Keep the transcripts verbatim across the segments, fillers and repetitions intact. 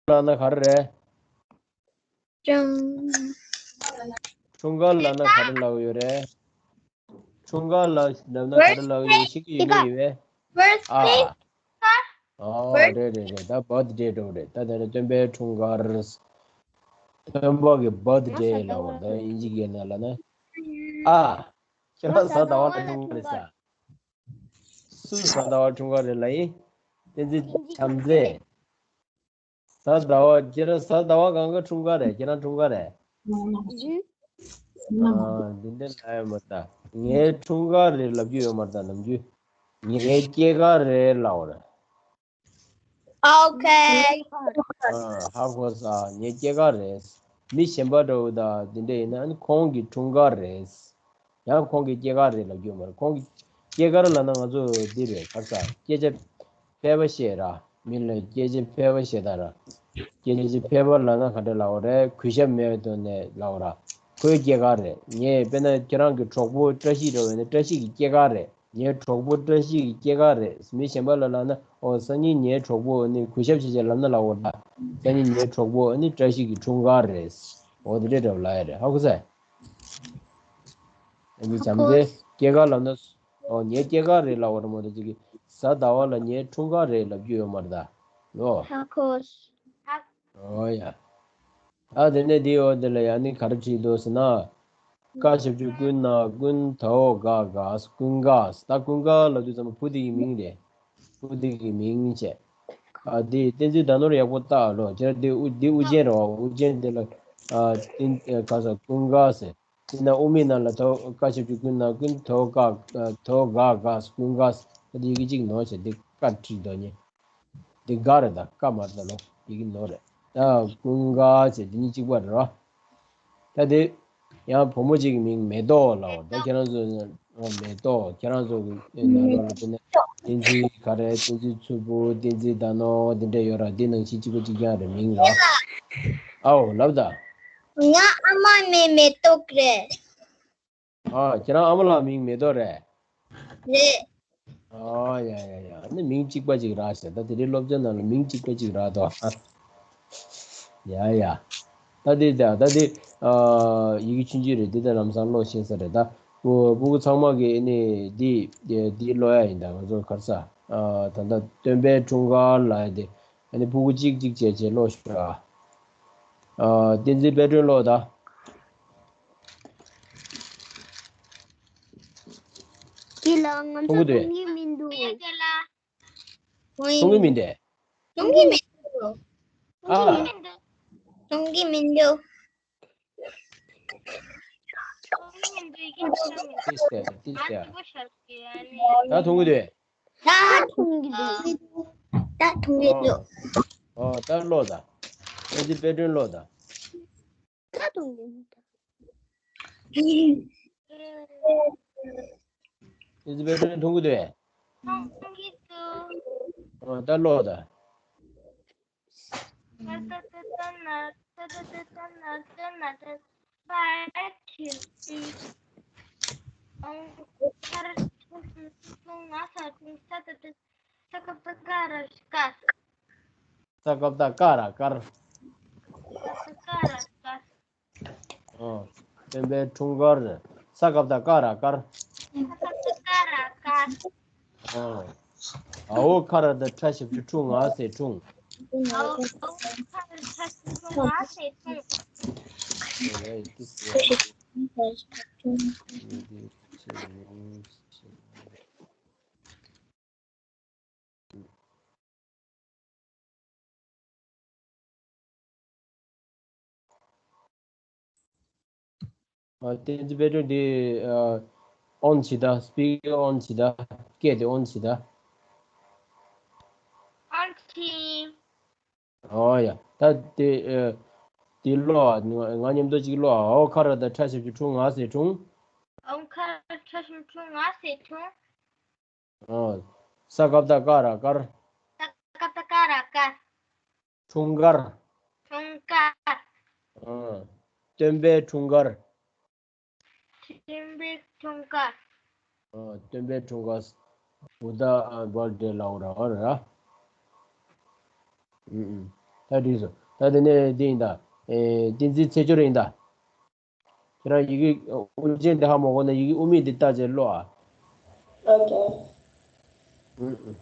ལབ་ན་ག་རེ་རེད། འཁྲུངས། འཁྲུངས་སྐར་ལབ་ན་ག་རེ་ལབ་ཡོད་རེད། འཁྲུངས་སྐར་ལ་ལབ་ན་ག་རེ་ལབ་ཡོད། ཤེས་ཀྱི་ཡོད་ནི་ཡོད་པས། ཨ། ཨོ་རེད་རེད་རེད། ད་བར་ཐི་ཌེ་འགྲོ་རེད། ད་དེ་ནས་སྟོན་པའི་འཁྲུངས་སྐར། སྟོན་པ་གི་བར་ཐི་ཌེ་ལབ་པ་ད་ཨིན་ཇི་སྐད་ནང་ལབ་ན། ཨ། ཁྱེད་རང་གཟའ་ཟླ་བ་ལ་འཁྲུངས་སྐར་རེད་ས། སུ་གཟའ་ཟླ་བ་འཁྲུངས་སྐར་རེད་ལབ་ཡིན། བསྟན་འཛིན་བྱམས་མཛེས། གཟའ་ཟླ་བ་ཁྱེད་རང་གཟའ་ཟླ་བ་གང་ག་འཁྲུངས་སྐར་རེད། ཁྱེད་རང་འཁྲུངས་སྐར་རེད། ཨ་འདི་འདྲ་ལབ་ཡོད་མ་རེད་ད། ངའི་འཁྲུངས་སྐར་རེད་ལབ་རྒྱུ་ཡོད་མ་རེད་ད་ནམ་རྒྱུན། ངའི་སྐྱེས་སྐར་རེད་ལབ་པ་རེད། ཨོ་ཁེ། ཨ་ཧ་གོ་ས། ངའི་སྐྱེས་སྐར་རེད། མི་གཞན་པ་འདྲ་བོ་ད་འདི་འདྲ་ཡིན་ན་ཨ་ནི་ཁོང་གི་འཁྲུངས་སྐར་རེད། ཡང་ཁོང་གི་སྐྱེས་སྐར་རེད་ལབ་རྒྱུ་མ་རེད། ཁོང་གི་སྐྱེས་སྐར་ལབ་ན་ང་ཚོ་འདི་རེད་ག་རེ་ཟ། སྐད་ཆ་ཕལ་པ་བཤད་ར། མི་ལ་སྐད་ཆ་ཕལ་པ་བཤད་ད་ར། སྐད་ཆ་ཕལ་པ་ལབ་ན་ག་འདྲ་ལབ་པ་རེད། གུས་ཞབས་མེད་པའི་ཐོག་ནས་ལབ་པ་ར། ཁོའི་སྐྱེས་སྐར་རེད། ངས་དཔེར་ན་ཁྱེད་རང་གི་གྲོགས་པོ་བཀྲ་ཤིས་འདྲ་བོ་ཡིན་ན་བཀྲ་ཤིས་ཀྱི་སྐྱེས་སྐར་རེད། ངའི་གྲོགས་པོ་བཀྲ་ཤིས་ཀྱི་སྐྱེས་སྐར་རེད། མི་གཞན་པ་ལ་ལབ་ན་ཨོ་སང་ཉིན་ངའི་གྲོགས་པོ་ནི་གུས་ཞབས་བྱེད་བྱེད་ལབ་ན་ལབ་འོ་ད། སང་ཉིན་ངའི་གྲོགས་པོ་ནི་བཀྲ་ཤིས་ཀྱི་འཁྲུངས་སྐར་རེད། འོ་དེ་འདྲས་འདྲ་བོ་ལབ་ཡ་རེད། ཧ་གོ་སོང་། ཨ་ནི་བྱམས་བརྩེ་སྐྱེས་སྐར་ལབ་ན་ཨོ་ངའི་སྐྱེས་སྐར་རེད་ལབ་འོ་ར་མོ་ད་ཅིག་གི་གཟའ་ཟླ་བ་ལ་ངའི་འཁྲུངས་སྐར་རེད་ལབ་རྒྱུ་ཡོད་མ་རེད་ད། ལོ། ཧ་གོ་སོང་། ཨོ་ཡ། ད་དེ་ནས་དེའི་འོག་དེ་ལ་ཡང་ནི་ག་རེ་བྲིས་འདུག་ཟེར་ན། ཀ་ཞབས་ཀྱུ་ཀུན་ན་ཀུན་ད་འོག་ག་ག་ཀུན་དགའ། ད་ཀུན་དགའ་ལབ་དུས་ཙམ་པ་བུ་དེ་གི་མིང་རེད། བུ་དེ་གི་མིང་བྱས། ཨ་དེ་བསྟན་འཛིན་ཟླ་ནོར་ཡག་པོ་བལྟ་ལོ། ཁྱེད་རང་དེ་དབུ་དེ་དབུ་ཅན་རེད་བ། དབུ་ཅན་དེ་ལ་ཨ་བསྟན་ག་ས་ཀུན་དགའ་ཟེར། དེ་ན་དབུ་མེད་ན་ལ་ད་ཀ་ཞབས་ཀྱུ་ཀུན་ན་ཀུན་ད་འོག་ག་ད་འོག་ག་ག་ཀུན་དགའ་ཟེར། ད་དེ་ཡི་གེ་གཅིག་ནོར་བྱས་དེ་ཀ་བྲིས་འདུག་ཉེ། འདི་དགའ་རེད་ད། དགའ་མ་རེད་ད་ལོ། ཡི་གེ་ནོར་རེད། ད་ཀུན་དགའ་ཟེར་འདི་གཉིས་གཅིག་པ་རེད་རོ། ད་དེ་ཡང་བུ་མོ་གཅིག་གི་མིང་མེ་ཏོག་ལབ་འོ། ད་ཁྱེད་རང་ཚོ་ཨོ་མེ་ཏོག་ཁྱེད་རང་ཚོ་གི་ནང་ལོགས་ལ་དེ་ནས་བསྟན་འཛིན་ག་རེ་བསྟན་འཛིན་མཚུར་ཕུ་བསྟན་འཛིན་ཟླ་ནོར་འདི་འདྲ་ཡོད་ར། འདི་ནང་བཞིན་གཅིག་པ་གཅིག་རྐྱང་རེད་མིང་རོ། ཨའོ་ལབ་ད། ང་ཨ་མ་མིང་མེ་ཏོག་རེད། ཨ་ཁྱེད་རང་ཨ་མ་ལགས་མིང་མེ་ཏོག་རེད། རེད། ཨ་ཡ་ཡ་ཡ། ནི་མིང་གཅིག་པ་ཅིག་རག་ཟེར། ད་དེ་རིང་སློབ་ཚན་ནང་ལ་མིང་གཅིག་པ་ཅིག་རག་འདུག་ཨ། ཡ་ཡ། ད་དེ་ད་ད་དེ་ཨ་ཡི་གེ་ཆུང་ཆུང་རེད། དེ་ད་ལམ་སང་ཀློག་ཤེས་ས་རེད། ད་སྤུ་སྤུ་གུ་ཚང་མ་གིས་ནི་འདི་འདི་ཀློག་ཡ་ཡིན། ད་ང་ཚོ་ག་རེ་ཟ། ཨ་ད་ད་སྟོན་པའི་འཁྲུངས་སྐར་ལབ་ཡ་དེ་ཨ་ནི་སྤུ་གུ་གཅིག་གཅིག་བྱས་བྱས་ཀློག་ཤོག་ཨ། ཨ་བསྟན་འཛིན་དཔལ་སྒྲོན་ཀློག་ད། དེ་ལ་ང་ཚོ་མཐོང་གི་འདུག་མཐོང་གི་མི་འདུག་མཐོང་གི་མི་འདུག་མཐོང་གི་མི་འདུག་ཨ། མཐོང་གི་མི་འདུག་ཏིས་ཏེ་ཏིས་ཏེ། ད་མཐོང་གི་འདུག་ད་མཐོང་གི་འདུག་ད་མཐོང་གི་འདུག་ཨོ་ད་ཀློག་ད། ཨེ་ཙི་དཔལ་སྒྲོན་ཀློག་ད། ད་མཐོང་གི་འདུག་ཨེ་ཙི་དཔལ་སྒྲོན་མཐོང་གི་འདུག་མཐོང་གི་འདུག་ཨོ་ད་ཀློག་ད། ས་ཀ་བཏགས་ཀ་ར་དཀར། ཨོ། སྟོན་པའི་འཁྲུངས་སྐར། ས་ཀ་བཏགས་ཀ་ར་དཀར། ཨོ། འ་འོག་ཁ་ར་བཏགས་ཁྲ་ཞབས་ཀྱུ་ཁྲུ་ང་ཟེར་འཁྲུངས། ཨ་བསྟན་འཛིན་དཔལ་སྒྲོན་འདི་ཨ་ཨོན་བྱེད་ད། སི་པི་ཀར་ཨོན་བྱེད་ད། སྐད་དེ་ཨོན་བྱེད་ད། ཨོན་བྱེད། ཨོ་ཡ། ད་དེ་ཨ་དེ་ཀློག་ཨ། ང་ང་མཉམ་དུ་ཅིག་ཀློག་ཨ། འ་འོག་ཁ་ར་བཏགས་ཁྲ་ཞབས་ཀྱུ་ཁྲུ་ང་ཟེར་འཁྲུངས། འ་འོག་ཁ་ར་ཁྲ་ཞབས་ཀྱུ་ཁྲུ་ང་ཟེར་འཁྲུངས། ཨོ། ས་ཀ་བཏགས་སྐ་ར་སྐར། ས་ཀ་བཏགས་སྐ་ར་སྐར། འཁྲུངས་སྐར། འཁྲུངས་སྐར། ཨོ། སྟོན་པའི་འཁྲུངས་སྐར། སྟོན་པའི་འཁྲུངས་སྐར། ཨོ། སྟོན་པའི་འཁྲུངས་སྐར། བུདྡྷ་བར་ཐི་ཌེ་ལབ་ར་བ་ར། ཨུ་ཨུ། ད་འགྲིག་སོང་། ད་དེ་ནས་འདི་ཡིན་ད། ཨེ། བསྟན་འཛིན་ཚེ་སྐྱོར་ཡིན་ད། ཁྱེད་རང་ཡི་གེ་དབུ་ཅན་དེ་ཧ་མ་གོ་ན་ཡི་གེ་དབུ་མེད་དེ་བལྟས་བྱས་ཀློག་ཨ། ཨོ་ཀེ། ཨུ་ཨུ།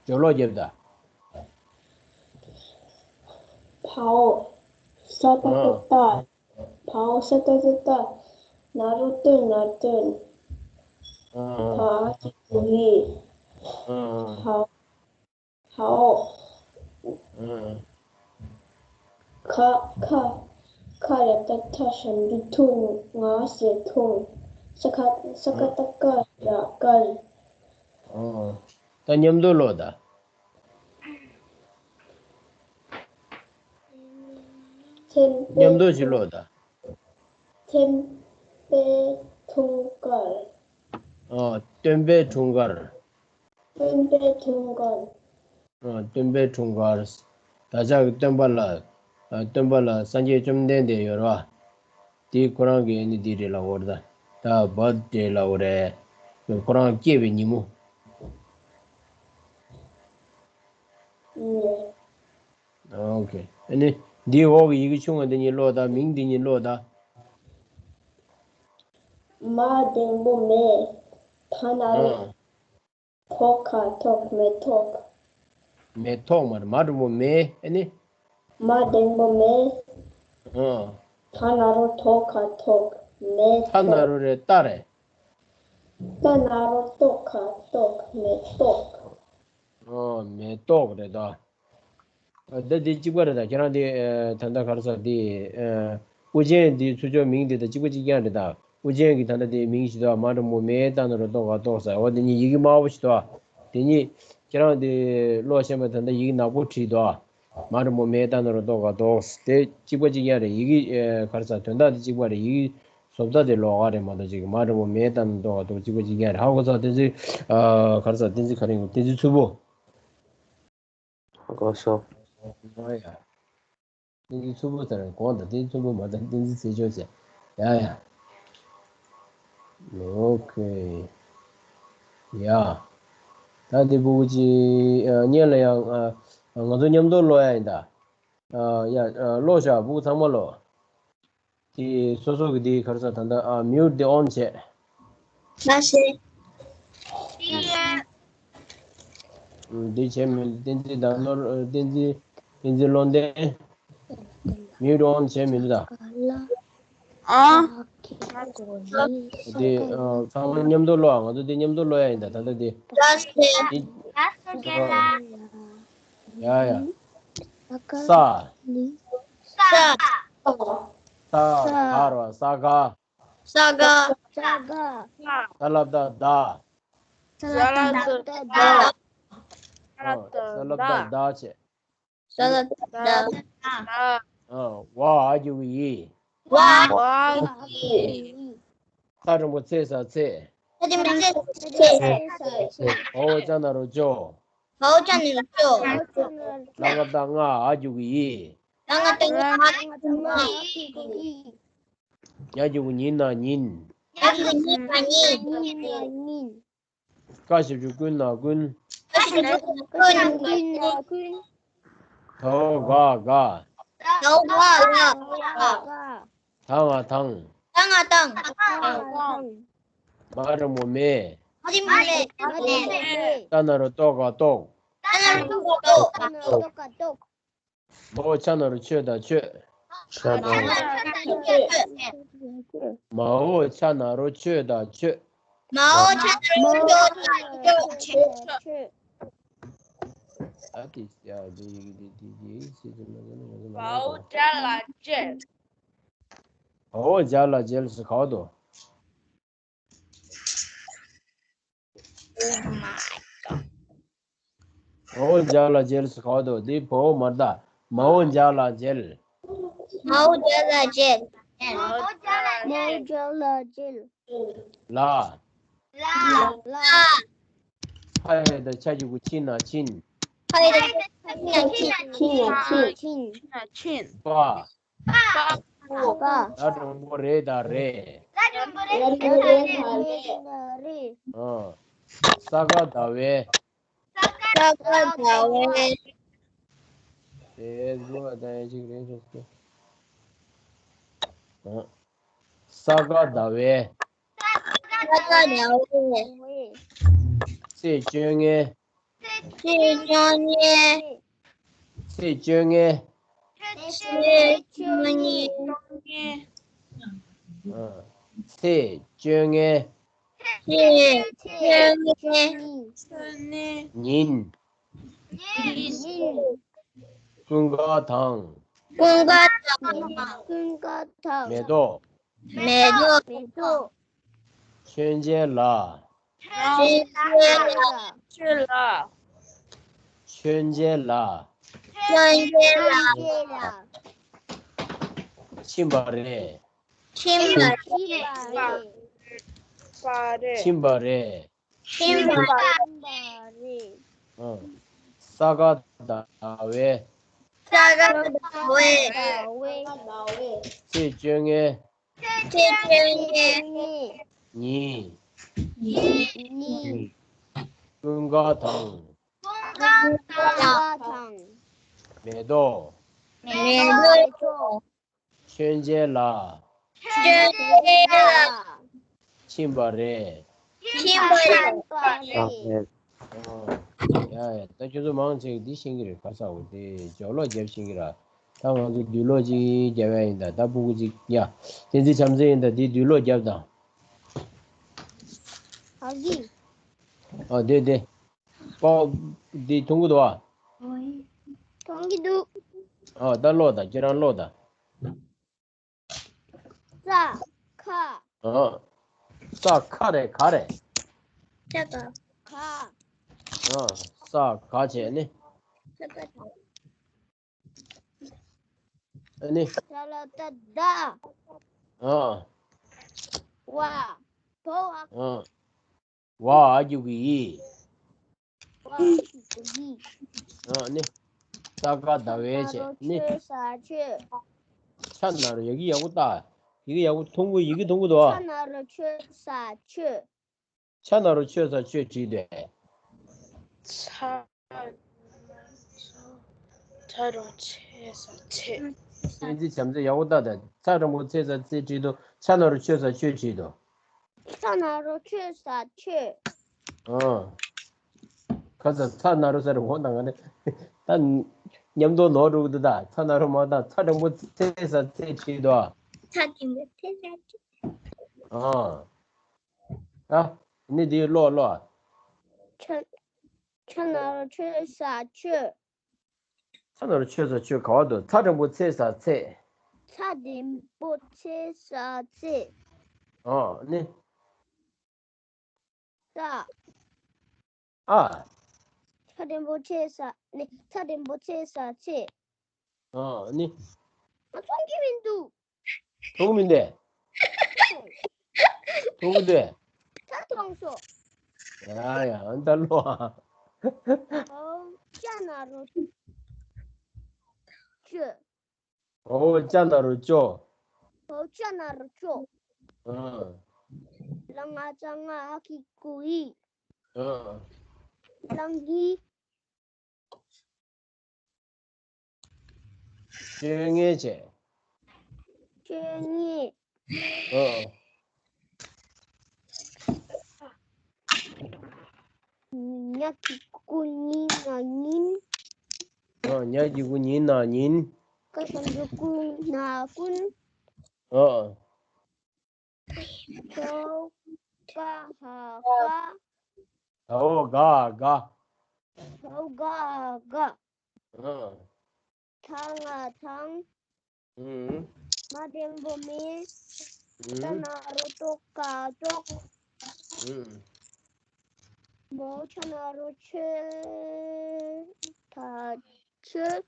སྦྱོར་ཀློག་རྒྱབ་ད། བའོ། ས་ཏ་བཏགས་སྟ། བའོ། ས་ཏ་བཏགས་སྟ། ན་རོ་བཏོན། ནར་བཏོན། ཨ། བ་འོག་གི་བི། ཨ། བའོ། བའོ། ཨ། ཁ། ཁ། ཁ་ཡ་བཏགས་ཁྲ། ཞབས་ཀྱུ་ཁྲུ། ང་ཟེར་ཁྲུ། ས་ཁ། ས་ཀ་བཏགས་སྐ། ར་དཀར། ཨ། ད་མཉམ་དུ་ཀློག་ད། ཐེམ་པས། མཉམ་དུ་ཞིག་ཀློག་ད། ཐེམ་པས་འཁྲུངས་སྐར། ཨ། སྟོན་པའི་འཁྲུངས་སྐར། སྟོན་པའི་འཁྲུངས་སྐར། ཨ། སྟོན་པའི་འཁྲུངས་སྐར། བདག་ཅག་གི་སྟོན་པ་ལ། ཨ། སྟོན་པ་ལ་སངས་རྒྱས་བཅོམ་ལྡན་འདས་ཡོད་རེད་པ། དེ་ཁོ་རང་གི་ཨ་ནི་འདི་རེད་ལབ་དགོས་རེད་ད། ད་བར་ཐི་ཌེ་ལབ་དགོས་རེད། ཁོ་རང་སྐྱེས་པའི་ཉིན་མོ། ཨོ་ཁེ། ཨ་ནི་འདིའི་འོག་གི་ཡི་གེ་ཆུང་བ་འདི་གཉིས་ཀློག་དང་། མིང་འདི་གཉིས་ཀློག་དང་། མ་འགྲེང་བུ་མེ། ད་ན་རོ། ཨ། ཐོ་ག་ཐོག་མེ་ཏོག་མེ་ཏོག་མ་རེད། མ་འགྲེང་བུ་མེ། ཨ་ནི། མ་འགྲེང་བུ་མེ། ཨ། ད་ན་རོ་ཐོ་ག་ཐོག་མེ་ཏོག་ད་ན་རོ་རེད། ཏ་རེད། ཏ་ན་རོ་ཏོ་ག་ཏོག་མེ་ཏོག་ཨོ། མེ་ཏོག་རེད་ད། ཨ། ད་འདི་གཅིག་པ་རེད་ད། ཁྱེད་རང་འདི། ཨ། ད་ལྟ་ག་རེ་ཟེར་འདི། ཨ། དབུ་ཅན་འདི་ཚུར་ཕྱོགས་མིང་འདི་དང་གཅིག་པ་གཅིག་རྐྱང་རེད་ད། དབུ་ཅན་གྱི་ད་ལྟ་འདི་མིང་ཞིག་འདུག་མ་འགྲེང་བུ་མེ། ཏ་ན་རོ་ཏོ་ག་ཏོག་ཟེར། འོ་འདི་གཉིས་ཡི་གེ་དམར་པོ་ཞིག་འདུག་དེ་གཉིས་ཁྱེད་རང་འདི་ཀློག་ཤེས་པ་ད་ལྟ་ཡི་གེ་ནག་པོ་བྲིས་འདུག་མ་འགྲེང་བུ་མེ། ཏ་ན་རོ་ཏོ་ག་ཏོག་དེ་གཅིག་པ་གཅིག་རྐྱང་རེད། ཡི་གེ། ཨ། ག་རེ་ཟེར། དོན་དག་དེ་གཅིག་པ་རེད། ཡི་གེ་བཟོ་ལྟ་དེ་ལོགས་ཀ་རེད་མ་གཏོགས། གཅིག་མ་འགྲེང་བུ་མེ། ཏ་ན་རོ་ཏོ་ག་ཏོག་གཅིག་པ་གཅིག་རྐྱང་རེད། ཧ་གོ་སོང་། བསྟན་འཛིན། ཨ། ག་རེ་ཟེར། བསྟན་འཛིན་ག་རེ་ཡིན། བསྟན་འཛིན་མཚུར་ཕུ། ཧ་གོ་སོང་། ཨ་ཡ། བསྟན་འཛིན་མཚུར་ཕུ་ཟེར་གོང་དང་། བསྟན་འཛིན་མཚུར་ཕུ་མ་ད། བསྟན་འཛིན་ཚེ་སྐྱོར་བྱས། ཡ་ཡ། ཨོ་ཁེ། ཡ། ད་འདི་ཕྲུ་གུ་ཅིག་ཨ། སྔོན་ལ་ཡང་། ཨ། ང་ཚོ་མཉམ་དུ་ཀློག་ཡ་ཡིན་ད། ཨ། ཡ། ཨ། ཀློག་ཤག་ཕྲུ་གུ་ཚང་མ་ཀློག་དེ་སོ་སོ་གི་དེ་ག་རེ་ཟེར། ད་ལྟ། ཨ། མིའུ་ཊི་དེ་ཨོན་བྱས། མ་ཤེས། ཨུ། དེ་བྱས་མི་འདུག་བསྟན་འཛིན་ཟླ་ནོར། ཨ། བསྟན་འཛིན། བསྟན་འཛིན་བློ་ལྡན། མིའུ་ཊི་ཨོན་བྱས་མི་འདུག་ད། ཨ། དེ། ཨ། ཚང་མ་མཉམ་དུ་ཀློག་ཨ། ང་ཚོ་དེ་མཉམ་དུ་ཀློག་ཡ་ཡིན་ད། ད་ལྟ་དེ། ཡ་ཡ། ས། ས། ས། ག་རེད་པ། ས་ག་ས་ག་ས་ག་ས་ལ་བཏགས་སྡ། ས་ལ་བཏགས་སྡ། ཨ། ས་ལ་བཏགས་སྡ་བྱས། ས་ལ་བཏགས་སྡ། ཨ། འ་འ་གི་གུ་འི། འ་འ་གི་གུ་འི། ཚ་འགྲེང་བུ་ཚེ་ས་ཚེས། ཚ་འགྲེང་བུ་ཚེ་ས་ཚེས། བ་འོག་ཅ་ན་རོ་ཅོ། བ་འོག་ཅ་ན་རོ་ཅོ། ལ་ག་བཏགས་སྔ། འ་འ་གི་གུ་འི། ལ་ག་བཏགས་སྔ། འ་འ་གི་གུ་འི། ཉ་གི་གུ་ཉི། ན་ཉིན། ཉ་གི་གུ་ཉི། ན་ཉིན། ཉ་གི་གུ་ཉི། ན་ཉིན། ཀ་ཞབས་ཀྱུ་ཀུ། ན་ཀུན། ཀ་ཞབས་ཀྱུ་ཀུ། ན་ཀུན། ན་ཀུན། ད་འོག་ག་དགའ། ད་འོག་ག་དགའ། ད་འོག་ག་དགའ། ད་ང་དང་། ད་ང་དང་། ད་ང་དང་། མ་འགྲེང་བུ་མེ། མ་འགྲེང་བུ་མེ། མ་འགྲེང་བུ་མེ། ཏ་ན་རོ་ཏོ་ག་ཏོག་ཏ་ན་རོ་ཏོ་ག་ཏོག་ཏ་ན་རོ་ཏོ་ག་ཏོག་མ་འོག་ཆ་ན་རོ་མཆོ་དང་མཆོད། མཆོད། མ་འོག་ཆ་ན་རོ་མཆོ་དང་མཆོད། མ་འོག་ཆ་ན་རོ་མཆོ་དང་མཆོད། ཨ་ཏི་ཡ་ཏི་ཡི་ཏི་ཏི་ཏི་ཤི་ཏི་མ་ཏི་ན་ང་ཚོ་མ་ན་ཏོ། མ་འོག་ཇ་ལ་མཇལ། མ་འོག་ཇ་ལ་མཇལ་ཟེར་ག་བ་དོ། Oh my god. མ་འོག་ཇ་ལ་མཇལ་ཟེར་ག་བ་དོ། འདི་བ་འོག་མར་ད། མ་འོག་ཇ་ལ་མཇལ། མ་འོག་ཇ་ལ་མཇལ། མ་འོག་ཇ་ལ་མཇལ། ལ། ལ། ལ། ཕ་ཡ་བཏགས་ཕྱ་གི་གུ་ཕྱི། ན་ཕྱིན། ཕ་ཡ་བཏགས་ཕྱ་གི་གུ་ཕྱི། ན་ཕྱིན། ཕྱིན། ཕྱིན། ཕྱིན། པ། པ། པ། ད་འགྲེང་བུ་རེ་དང་རེད། ད་འགྲེང་བུ་རེ་དང་རེད། རེད། ཨ། ས་ག་ཟླ་བའི། ས་ག་ཟླ་བའི། དེ་གཟུ་བ་དང་ཡང་ཅིག་རེད་ཤག་ཨ། ས་ག་ཟླ་བའི། ས་ག་ཟླ་བའི། ཚེས་བཅོ་ལྔའི། ཚེས་བཅོ་ལྔའི། ཚེས་བཅོ་ལྔའི། ཚེས་བཅོ་ལྔའི། ཨ། ཚེས་བཅོ་ལྔའི། ཚེས་བཅོ་ལྔའི། ཉིན། ཉིན། ཀུན་དགའ་དང་། ཀུན་དགའ་དང་། ཀུན་དགའ་དང་། མེ་ཏོག་མེ་ཏོག་མེ་ཏོག་མཆོད་མཇལ་ལ། མཆོད་མཇལ་ལ། མཆོད་མཇལ་ལ། མཆོད་མཇལ་ལ། ཕྱིན་པ་རེད། ཕྱིན་པ་རེད། ཕྱིན་པ་རེད། ཕྱིན་པ་རེད། ཕྱིན་པ་རེད། ཨ། ས་ག་ཟླ་བའི། ས་ག་ཟླ་བའི། ཚེས་བཅོ་ལྔའི། ཚེས་བཅོ་ལྔའི། ཉིན། ཉིན། ཀུན་དགའ་དང་། ཀུན་དགའ་དང་། མེ་ཏོག་མེ་ཏོག་མཆོད་མཇལ་ལ། མཆོད་མཇལ་ལ། ཕྱིན་པ་རེད། ཕྱིན་པ་རེད། ཨ། ཡ་ཡ། ད་ཁྱོད་ཚོ་མང་ཆེ་གིས་འདི་ཤེས་ཀྱི་རེད། ག་ས་འོ་དེ་སྦྱོར་ཀློག་རྒྱབ་ཤེས་ཀྱི་ར། ད་ང་ཚོ་བསྡུས་ཀློག་ཅིག་རྒྱབ་ཡ་ཡིན། ད་ད་སྤུ་གུ་ཅིག་ཡ། བསྟན་འཛིན་བྱམས་བརྩེ་ཡིན། ད་འདི་བསྡུས་ཀློག་རྒྱབ་དང་། ཨ་གི། ཨ་དེ་དེ། པོ། འདི་མཐོང་གི་འདུག་ཨ། མཐོང་གི་འདུག་ཨ་ད་ཀློག་དང་། ཁྱེད་རང་ཀློག་དང་། ས། ཁ། ཨ། ས་ཁ་རེད། ག་རེད། ས་ཁ། ག་ཨ། ས་ག་བྱས་ནི། ས་ཁ། ཨ་ནི། ས་ལ་བཏགས་སྡ། ཨ། བ། བ། ཨ། བ་འོག་གི་བའི། བ་འོག་གི་བའི། ཨ་ནི། ས་ག་ཟླ་བའི་བྱས་ནི། ཆ་ན་རོ་ཆོས་ས་ཆོས། ཆ་ན་རོ། ཡ་གི་ཡག་པོ་ལྟ། ཡ་གི་ཡག་པོ་མཐོང་གི། ཡ་གི་མཐོང་གི་འདུག་ཨ། ཆ་ན་རོ་ཆོས་ས་ཆོས། ཆ་ན་རོ་ཆོས་ས་ཆོས་བྲིས་ཏེ། ཚ། ཚ་རོ་ཚེ་ས་ཚེ། བསྟན་འཛིན་བྱམས་བརྩེ་ཡག་པོ་ལྟ་དང་། ཚ་འགྲེང་བུ་ཚེ་ས་ཚེ་བྲིས་འདུག་ཆ་ན་རོ་ཆོས་ས་ཆོས་བྲིས་འདུག་ཚ་ན་རོ་ཆོས་ས་ཆོས། ཨ། ཁ་ས་ཚ་ན་རོ་ས་རེད། འོ་ན་ང་ནི་ད་མཉམ་དུ་ལོག་འགྲོ་གི་འདུག་ད་ཚ་ན་རོ་མ་ད། ཚ་འགྲེང་བུ་ཚེ་ས་ཚེ་བྲིས་འདུག་ཚ་འགྲེང་བུ་ཚེ་ས་ཚེ། ཨ། ཨ་ནི་འདི་ཀློག་ཀློག་ཆ། ཆ་ན་རོ་ཆོས་ས་ཆོས། ཚ་ན་རོ་ཆོས་ས་ཆོས་ག་བ་འདུག་ཚ་འགྲེང་བུ་ཚེ་ས་ཚེ། ཚ་འགྲེང་བུ་ཚེ་ས་ཚེ། ཨ་ནི། ས། ཨ། ཚ་འགྲེང་བུ་ཚེ་ས་ནི། ཚ་འགྲེང་བུ་ཚེ་ས་ཚེ། ཨ་ནི། ང་མཐོང་གི་མི་འདུག་མཐོང་གི་མི་འདུག་མཐོང་གི་འདུག་ད་མཐོང་སོང་། ཡ་ཡ། ཨ་ད་ཀློག་ཨ། འོ། ཅ་ན་རོ་ཅོ། འོ། ཅ་ན་རོ་ཅོ། འོ། ཅ་ན་རོ་ཅོ། ཨ། ལ་ང་ཚ་ང་འོག་གི་གུ་འི། ཨ། ལང་གི། བཅོ་ལྔའི་བྱས། བཅོ་ལྔའི། ཨ། ཉ་གི་གུ་ཉི་ན་ཉིན། ཨ། ཉ་གི་གུ་ཉི་ན་ཉིན། ཀ་ཞབས་ཀྱུ་ཀུ་ན་ཀུན། ཨ། ད་འོག་ག་ཧ་དགའ། ད་འོག་ག་ཧ་དགའ། ད་འོག་ག་ཧ་དགའ། ཨ། ད་ང་དང་། ཨུམ། མ་འགྲེང་བུ་མེ། ཨུམ། ཏ་ན་རོ་ཏོ་ག་ཏོག་ཨུམ། མོ་ཆ་ན་རོ་ཆོས་ད་ཆོས།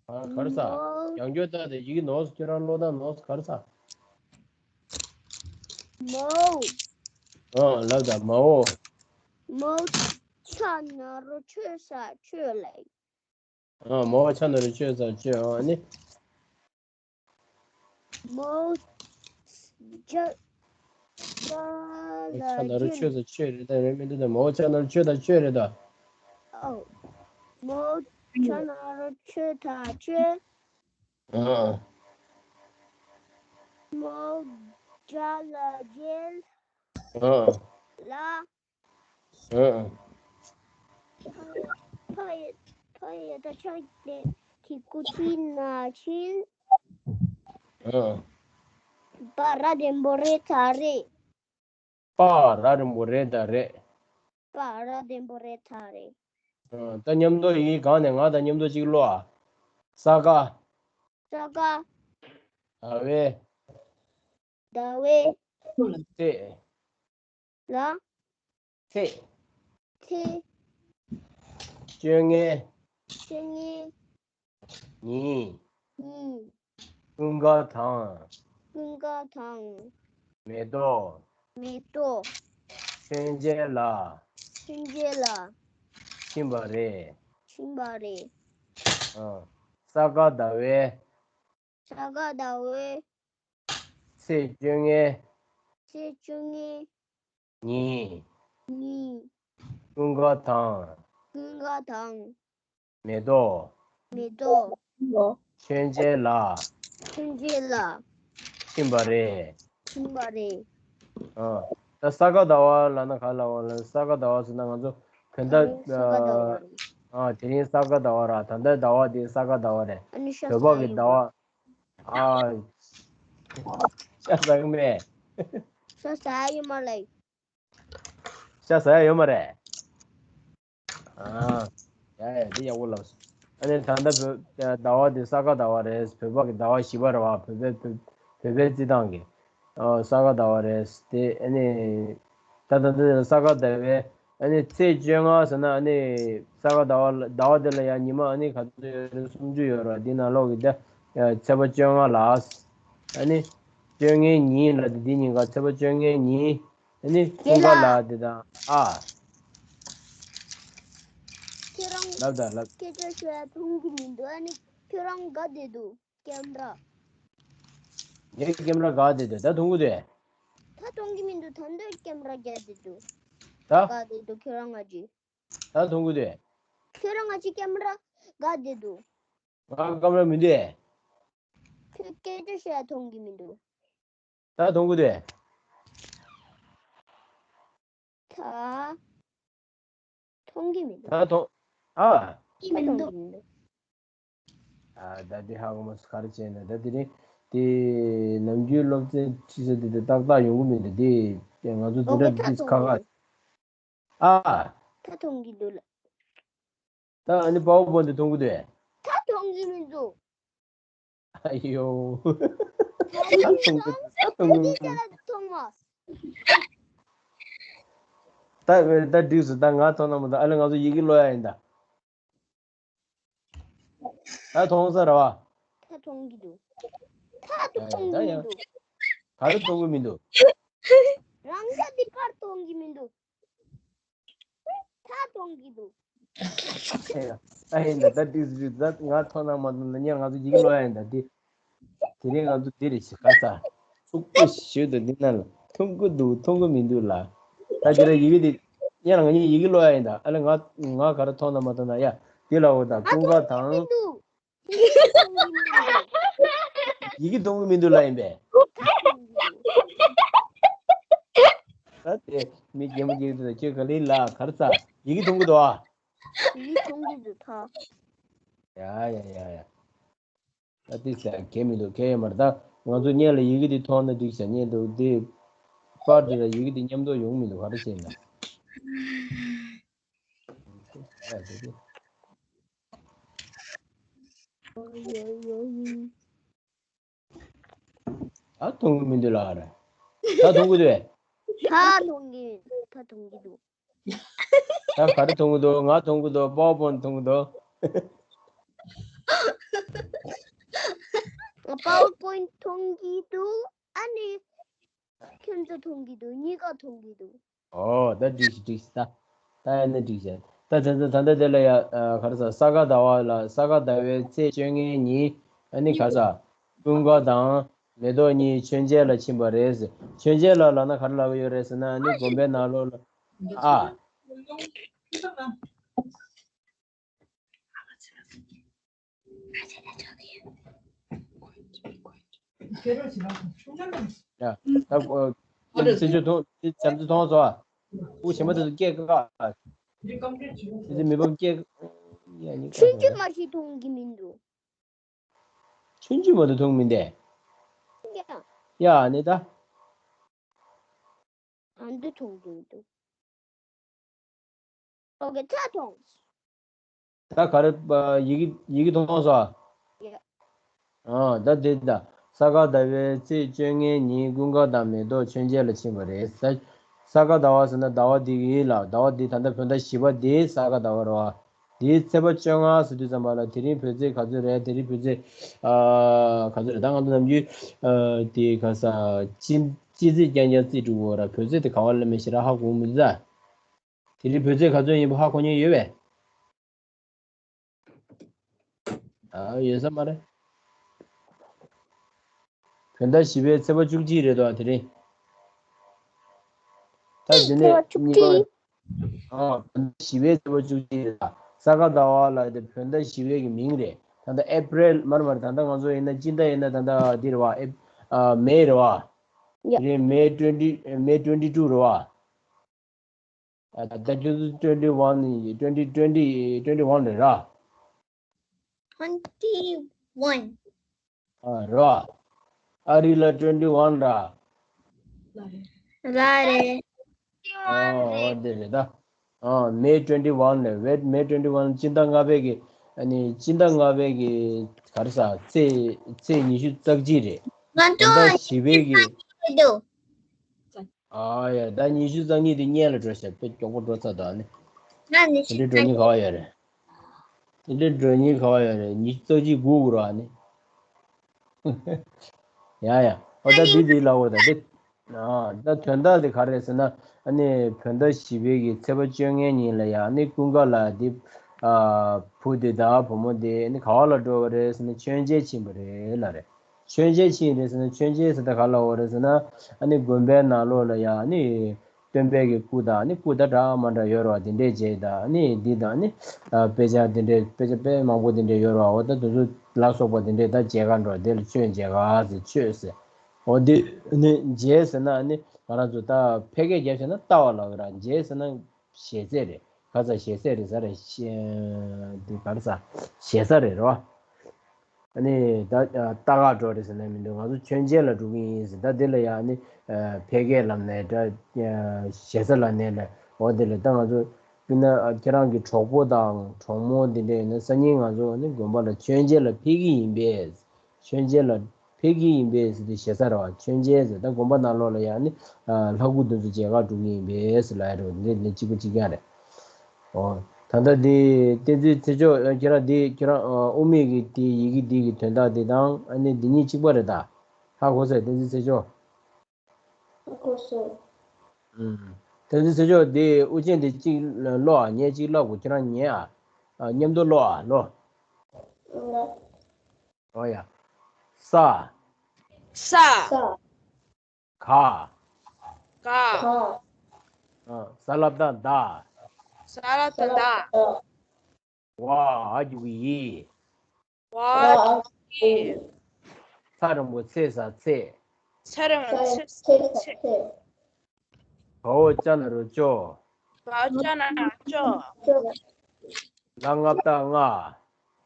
ཨ། ག་རེ་ཟ། མོ། ཡང་བསྐྱར་ལྟ་དེ། ཡི་གེ་ནོར་སོང་། ཁྱོད་རང་ཀློག་སྟངས་ནོར་སོང་། ག་རེ་ཟ། མོ། ཨ། ལབ་དང་། མའོ། མོ་ཆ་ན་རོ་ཆོས་ས་ཆོས་ལབ། ཨ། མོ་ཆ་ན་རོ་ཆོས་ས་ཆོས། ཨ་ནི། མོ་ཇ་ཇ་ལ་ཆ་ན་རོ་ཇ། ཆོས་ས་ཆོས་རེད་ད། རེད་མི་འདུག་ད། མོ་ཆ་ན་རོ་ཆོས་ད་ཆོས་རེད་ད། ཨོ། མོ་ ཆ་ན་རོ་ཆོས་ཐ་ཆོས། ཨ། མོ་ཇ་ལ་མཇལ། ཨ། ལ། ཨ། ཕ་ཡ་ཕ་ཡ་ད་ཆ་དེ་གི་ཀུ་ཅི་ན་ཆིན། ཨ། པ་ར་དེན་པོ་རེ་ཐ་རེ། པ་ར་དེན་པོ་རེ་ད་རེ། པ་ར་དེན་པོ་རེ་ཐ་རེ། ཨ། ད་མཉམ་དུ་ཡི་གེ་གང་ནས་ང་དང་མཉམ་དུ་གཅིག་ཀློག་ཨ། ས་ག་ས་ག་ཟླ་བའི། ཟླ་བའི། ཚེས། ལ། ཚེས། ཚེས། བཅོ་ལྔའི། བཅོ་ལྔའི། ཉིན། ཉིན། ཀུན་དགའ་དང་། ཀུན་དགའ་དང་། མེ་ཏོག་མེ་ཏོག་མཆོད་མཇལ་ལ། མཆོད་མཇལ་ལ། ཕྱིན་པ་རེད། ཕྱིན་པ་རེད། ཨ། ས་ག་ཟླ་བའི། ས་ག་ཟླ་བའི། ཚེས་བཅོ་ལྔའི། ཚེས་བཅོ་ལྔའི། ཉིན། ཉིན། ཀུན་དགའ་དང་། ཀུན་དགའ་དང་། མེ་ཏོག་མེ་ཏོག་མཆོད་མཇལ་ལ། མཆོད་མཇལ་ལ། ཕྱིན་པ་རེད། ཕྱིན་པ་རེད། ཨ། ད་ས་ག་ཟླ་བ་ལབ་ན་ག་ལབ་པ་ལབ། ས་ག་ཟླ་བ་ཟེར་ན་ང་ཚོ་བོད་ཟླ། ཨ། དེ་རིང་ས་ག་ཟླ་བ་ར། ད་ལྟའི་ཟླ་བ་འདི་ས་ག་ཟླ་བ་རེད། ཨ་ནི་ཤ་བོད་པ་གི་ཟ་ཡོད་ཟླ་བ། ཨ། ཤ་ཟ་གི་མེད། ཤ་ཟ་ཡོད་མ་ལེ། ཤ་ཟ་ཡ་ཡོད་མ་རེད། ཨ། ཡ་ཡ། འདི་ཡག་པོ་ལབ་སོང་། ཨ་ནི་ད་ལྟ་བོད་ཟླ་བ་འདི་ས་ག་ཟླ་བ་རེད། བོད་པ་གི་ཟླ་བ་བཞི་པ་རེད་བ། བོད་པའི་བོད་པའི་རྩིས་སྟངས་ཀྱི། ཨ། ས་ག་ཟླ་བ་རེད་དེ། ཨ་ནི་ད་ད་ལྟ་ས་ག་ཟླ་བའི། ཨ་ནི་ཚེས་བཅོ་ལྔ་ཟེར་ན། ཨ་ནི་ས་ག་ཟླ་བ་ཟླ་བ་འདི་ལ་ཡ་ཉི་མ་ཨ་ནི་ག་ཚོད་ཡོད་རེད། སུམ་ཅུ་ཡོད་རེད་བ། འདི་ནང་ལོགས་ཀྱི་ད་ཚེས་པ་བཅོ་ལྔ་ལ། ཨ་ནི་བཅོ་ལྔའི་ཉིན་ལ། འདི་འདི་ཉིན་ག་ཚེས་པ་བཅོ་ལྔའི་ཉིན། ཨ་ནི་ཀུན་དགའ་ལགས་དེ་དང་། ཨ། ཁྱེད་རང་ལབ་དང་ལབ། སྐད་ཆ་བཤད་མཐོང་གི་མི་འདུག་ཨ་ནི་ཁྱོད་རང་ག་བསྡད་འདུག་ཀེམ་ར། ངའི་ཀེམ་ར་ག་བསྡད་འདུག་ད་མཐོང་གི་འདུག་ད་མཐོང་གི་མི་འདུག་ད་འདོད་ཀེམ་ར་ག་བསྡད་འདུག་ད། ག་བསྡད་འདུག་ཁྱོད་རང་ང་ཅི། ད་མཐོང་གི་འདུག་ཁྱོད་རང་ང་ཅི་ཀེམ་ར་ག་བསྡད་འདུག་ང་ཀེམ་ར་མི་འདུག་ཁྱོད་སྐད་ཆ་བཤད་མཐོང་གི་མི་འདུག་ད་མཐོང་གི་འདུག་ད་མཐོང་གི་མི་འདུག་ད་མཐོང་། ཨ། ད་མཐོང་གི་མི་འདུག་ཨ། ད་འདི་ཧ་གོ་མ་སོང་། ག་རེ་བྱས་ན་ད་དེ་རིང་དེ་ནམ་རྒྱུན་སློབ་ཚན་ཁྲིད་ས་དེ་དེ་ཏག་ཏག་ཡོང་གི་མི་འདུག་དེ་དེ་ང་ཚོ་འདི་འདྲ་འདི་ཁ་ཁ། ཨ། ད་མཐོང་གི་འདུག་ལ། ད་ཨ་ནི་པ་ཝར་པོན་ཊི་མཐོང་གི་འདུག་ད་མཐོང་གི་མི་འདུག་ཨ་ཡོ། ད་མཐོང་གི་འདུག་ད་མཐོང་གི་མི་འདུག་མཐོང་མ། ད་ད་འགྲིག་སོང་། ད་ང་མཐོང་ན་མ་མཐོང་། ཨ་ལེ་ང་ཚོ་ཡི་གེ་ཀློག་ཡ་ཡིན་ད། ད་མཐོང་ས་རེད་བ། ད་མཐོང་གི་འདུག་ད་མཐོང་གི་མི་འདུག་ག་རེ་མཐོང་གི་མི་འདུག་རང་ཤ་འདི་པར་མཐོང་གི་མི་འདུག་ད་མཐོང་གི་འདུག་ཨ་ཡིན་ད། ད་འགྲིག་སོང་འགྲིག་སོང་། ད་ང་མཐོང་ན་མ་མཐོང་ན་ཡང་ང་ཚོ་ཡི་གེ་ཀློག་ཡ་ཡིན་ད་འདི། དེ་རིང་ང་ཚོ་འདི་རེད་ཤག་ག་ས། ཐུག་པོ་ཞུ་དུ་འདི་ན་ལ་མཐོང་གི་འདུག་མཐོང་གི་མི་འདུག་ལ། ད་དེ་ར་ཡི་གེ་འདི་ཡང་ང་གཉིས་ཡི་གེ་ཀློག་ཡ་ཡིན་ད། ཨ་ལེ་ང་ང་ག་རེ་མཐོང་ན་མ་མཐོང་ན། ཡ་འདི་ལ་འོ་ད་ཀུན་དགའ་དང་། ཡི་གེ་མཐོང་གི་མི་འདུག་ཡི་གེ་མཐོང་གི་མི་འདུག་ལ་ཡིན་པས། ད་དེ་མི་རྒན་མོ་རྒན་དུ་ཁྱོད་ག་ལེ་ལ་ག་རེ་ས། ཡི་གེ་མཐོང་གི་འདུག་ཨ། ཡི་གེ་མཐོང་གི་འདུག་ད། ཡ་ཡ་ཡ་ཡ། ད་དེ་ཟེར་གལ་མི་འདུག་གལ་ཡོད་མ་རེད། ད་ང་ཚོ་སྔོན་ལ་ཡི་གེ་འདི་མཐོང་ན་འགྲིག་ཤག་སྔོན་དུ་དེ་པར་དེ་ལ་ཡི་གེ་འདི་མཉམ་དུ་ཡོང་མི་འདུག་ག་རེ་བྱས་ན། ད་མཐོང་གི་མི་འདུག་ལགས་རེད། ད་མཐོང་གི་འདུག་གས། ད་མཐོང་གི་ད་མཐོང་གི་འདུག་ད་ག་རེ་མཐོང་གི་འདུག་ང་མཐོང་གི་འདུག་པ་ཝར་པོན་ཊི་མཐོང་གི་འདུག་པ་ཝར་པོན་ཊི་མཐོང་གི་འདུག་ཨ་ནི། ཁྱོད་ཚོ་མཐོང་གི་འདུག་གཉིས་ཀ་མཐོང་གི་འདུག་ཨོ་ད་འགྲིག་ཤག་འགྲིག་ཤག་ད་ད་ཡིན་ན་འགྲིག་ཤག་ད་ད་ད་ད་ལྟ་དེ་ལ་ཡ་ག་རེ་ཟ། ས་ག་ཟླ་བ་ལ། ས་ག་ཟླ་བའི་ཚེས་བཅོ་ལྔའི་ཉིན། ཨ་ནི་ག་རེ་ཟ། ཀུན་དགའ་དང་མེ་ཏོག་གཉིས་མཆོད་མཇལ་ལ་ཕྱིན་པ་རེད་ཟེར། མཆོད་མཇལ་ལ་ལབ་ན་ག་རེ་ལབ་ཀྱི་ཡོད་རེད་ཟེར་ན། ཨ་ནི་དགོན་པའི་ནང་ལོགས་ལ། ཨ། ཡ། ད་ཨོ། ཚེ་ཆོས་ཐོང་། ཚེ་ཚེ་ཐོང་སོ། ཨུ་ཞེ་མ་དེ་ཚོ་སྐད་ཀ། ཚེ་ཚེ་མི་ཕམ་སྐད། ཡ་ནི་ཆུང་ཆུང་མ་ཞིག་མཐོང་གི་མི་འདུག་ཆུང་ཆུང་མ་དུ་མཐོང་མི་འདུག་ཡ། ཡ་ནི་ད། ཨ་འདི་མཐོང་གི་མི་འདུག་ཨོ་ཀེ་ད་མཐོང་། ད་ག་རེ། ཡི་གེ་ཡི་གེ་མཐོང་སོང་ཨ། ཡ། ཨ་ད་དེ་ད། ས་ག་ཟླ་བའི་ཚེས་བཅོ་ལྔའི་ཉིན་ཀུན་དགའ་དང་མེ་ཏོག་མཆོད་མཇལ་ལ་ཕྱིན་པ་རེད། ས་ས་ག་ཟླ་བ་ཟེར་ན་ཟླ་བ་འདི་གི་ལ། ཟླ་བ་འདི་ད་ལྟ་བོད་ཟླ་བཞི་པ་འདི་ས་ག་ཟླ་བ་རེད་བ། འདིའི་ཚེས་པ་བཅོ་ལྔ་ཟེར་དུས་ཙམ་པ་ལ་དེ་རིང་བོད་ཚེས་ག་ཚོད་རེད། དེ་རིང་བོད་ཚེས་ཨ་ག་ཚོད་རེད། ད་ང་ཚོ་ནམ་རྒྱུན་ཨ་དེ་ག་ས་སྤྱི་སྤྱི་ཚེས་རྐྱང་རྐྱང་རྩིས་འགྲོ་གི་ཡོད་ར། བོད་ཚེས་དེ་ག་བ་ལ་མེད་ཤེས་ར་ཧ་གོ་མི་ཚ། དེ་རིང་བོད་ཚེས་ག་ཚོད་ཡིན་པ་ཧ་གོ་མཁན་ཡོད་པས། ཨ་ཡོད་ས་མ་རེད། བོད་ཟླ་བཞི་པའི་ཚེས་པ་བཅུ་གཅིག་རེད་དོ་དེ་རིང་། ད་དེ་ནས་ཚེས་པ་བཅུ་གཅིག་གཉིས་པ། ཨ་བོད་ཟླ་བཞི་པའི་ཚེས་པ་བཅུ་གཅིག་རེད། ད་ས་ག་ཟླ་བ་ལ་དེ་བོད་ཟླ་བཞི་པའི་གི་མིང་རེད། ད་ལྟ་ཨེ་པྲེལ་མར་མར་ད་ལྟ་ང་ཚོ་ཡིན་ན་སྤྱི་ཟླ་ཡིན་ན་ད་ལྟ་འདི་རེད་བ། ཨེ་ཨ་མེ་རེད་བ། ཡ། དེ་རིང་མེ་ཊུ་ཝེན་ཊི། མེ་ཊུ་ཝེན་ཊི་ཊུ་རེད་བ། ཨ་ད་ཊུ་ཐའུ་ཛེན་ཊུ་ཝེན་ཊི་ཝན་ཡིན། ཊུ་ཝེན་ཊི་ཊུ་ཝེན་ཊི་ཊུ་ཝེན་ཊི་ཝན་རེད་ར། ཊུ་ཝེན་ཊི་ཝན། ཨ་ར། ཨ་རི་ལ་ཊུ་ཝེན་ཊི་ཝན་ར། ར་རེད། ཨོ་ཨོ་དེ་རེད་ད། ཨ་མེ་ཊུ་ཝེན་ཊི་ཝན་རེད། ཝེ་མེ་ཊུ་ཝེན་ཊི་ཝན་སྤྱི་ཟླ་ལྔ་པའི་གི། ཨ་ནི་སྤྱི་ཟླ་ལྔ་པའི་གི་ག་རེ་ཟ། ཚེས་ཚེས་ཉི་ཤུ་རྩ་གཅིག་རེད། ང་ཚོ་བོད་ཟླ་བཞི་པའི་གི། འདུག་ཨ་ཡ། ད་ཉི་ཤུ་རྩ་གཉིས་དེ་སྔོན་ལ་འགྲོ་ཤག་དཔེ་མགྱོགས་པོ་འགྲོ་ཚར་འདུག་ཨ་ནི། ང་ཉི་ཤུ་དེ་འདྲའི་འགྲོ་རྩ་མཁན་ག་བ་ཡོད་རེད། དེ་འདྲའི་འགྲོ་མཁན་ག་བ་ཡོད་རེད། ཉི་ཤུ་རྩ་གཅིག་སྒུག་དགོས་རེད་ཨ་ནི། ཡ་ཡ། ཨོ་ད་འདི་འདི་ལབ་དགོས་ད་འདི། ཨ་ད་དོན་དག་དེ་ག་རེད་ཟེར་ན། ཨ་ནི་བོད་ཟླ་བཞི་པའི་གི་ཚེས་པ་བཅོ་ལྔའི་ཉིན་ལ་ཡ། ཨ་ནི་ཀུན་དགའ་ལ་འདི་ཨ་བུ་དེ་དང་བུ་མོ་དེ་ཨ་ནི་ག་བ་ལ་འགྲོ་བ་རེད་ཟེར་ན་མཆོད་མཇལ་ཕྱིན་པ་རེད་ལབ་རེད། མཆོད་མཇལ་ཕྱིན་རེད་ཟེར་ན། མཆོད་མཇལ་ཟེར་ད་ག་ལ་འོ་རེད་ཟེར་ན། ཨ་ནི་དགོན་པའི་ནང་ལོགས་ལ་ཡ་ཨ་ནི་སྟོན་པའི་གི་སྐུ་དང་ཨ་ནི་སྐུ་ད་འདྲ་མ་འདྲ་ཡོད་རེད་བ། དེ་འདྲས་མཇལ། ད་ཨ་ནི་འདི་དང་ཨ་ནི་ཨ་དཔེ་ཆ་དེ་འདྲས། དཔེ་ཆ་དཔེ་མང་པོ་དེ་འདྲས་ཡོད་རེད་བ། འོ་ད་དེ་ཚོ་ལ་སོགས་པ་དེ་འདྲས་ད་མཇལ་ག་འགྲོ། དེ་ལ་མཆོད་མཇལ་ག་ཟེར། མཆོད་ཟེར། འོ་དེ་ཨ་ནི་མཇལ་ཟེར་ན་ཨ་ནི་ང་རང་ཚོ་ད་ཕལ་སྐད་རྒྱབ་བྱས་ན་ལྟ་བ་ལབ་ཀྱི་རེད། མཇལ་ཟེར་ན་ཞལ་ཟས་རེད། ག་ས་ཞལ་ཟས་རེད་ཟེར་རེད། ཞལ་འདི་ག་རེ་ཟ། ཞལ་ཟས་རེད་རོ། ཨ་ནི་ད་ལྟ་ག་འགྲོ་རེད་ཟེར་ན་མི་འདུག་ང་ཚོ་མཆོད་མཇལ་ལ་འགྲོ་གི་ཡིན་ཟེར། ད་འདི་ལ་ཡང་ཨ་ནི་ཕལ་སྐད་ལབ་ནའི་འདྲ། ཞལ་ཟས་ལབ་ནའི་ལ། འོ་འདི་ལ་ད་ང་ཚོ་དཔེར་ན་ཁྱེད་རང་གི་གྲོགས་པོ་དང་གྲོགས་མོ་འདི་འདྲ་ཡིན་ན་སང་ཉིན་ང་ཚོ་ཨ་ནི་དགོན་པ་ལ་མཆོད་མཇལ་ལ་ཕེབས་ཀྱི་ཡིན་པས། མཆོད་མཇལ་ལ་ཕེབས་ཀྱི་ཡིན་པས་ཟེར་ཏེ་ཞེ་ས་རེད་བ། མཆོད་མཇལ་ཟེར་ད་དགོན་པ་ནང་ལོགས་ལ་ཡང་ནི་ལྷ་སྐུ་དེ་ཚོ་མཇལ་ཁ་འགྲོ་གི་ཡིན་པས་ཟེར་ལབ་ཡ་རེད་བ། འདི་འདི་གཅིག་པ་གཅིག་རྐྱང་རེད། ཨོ། ད་ལྟ་འདི་བསྟན་འཛིན་ཚེ་མཆོག་ཁྱེད་རང་འདི་ཁྱེད་རང་དབུ་མེད་ཀྱི་འདི་ཡི་གེ་འདི་གི་དོན་དག་འདི་དང་ཨ་ནི་འདི་གཉིས་གཅིག་པ་རེད་ད། ཧ་གོ་སོང་བསྟན་འཛིན་ཚེ་མཆོག་ཧ་གོ་སོང་། ཨུམ། བསྟན་འཛིན་ཚེ་མཆོག་འདི་དབུ་ཅན་འདི་གཅིག་ཀློག་ཨ། ངས་གཅིག་ཀློག་གོ། ཁྱེད་རང་ཉན་ཨ། ཨ་མཉམ་དུ་ཀློག་ཨ། ཀློག་ཨོ་ཡ། ས། ས། ས། ག། ག། ག། ཨ་ས་ལ་བཏགས་སྡ། ས་ལ་བཏགས་སྡ། ཝ་འ་གི་གུ་འི། ཝ་འ་གི་གུ་འི། ཚ་འགྲེང་བུ་ཚེ་ས་ཚེགས། ཚ་འགྲེང་བུ་ཚེ་ས་ཚེགས། ག་འོག་ཅ་ན་རོ་ཅོག་ག་འོག་ཅ་ན་རོ་ཅོག་ལ་ང་བཏགས་ལྔ།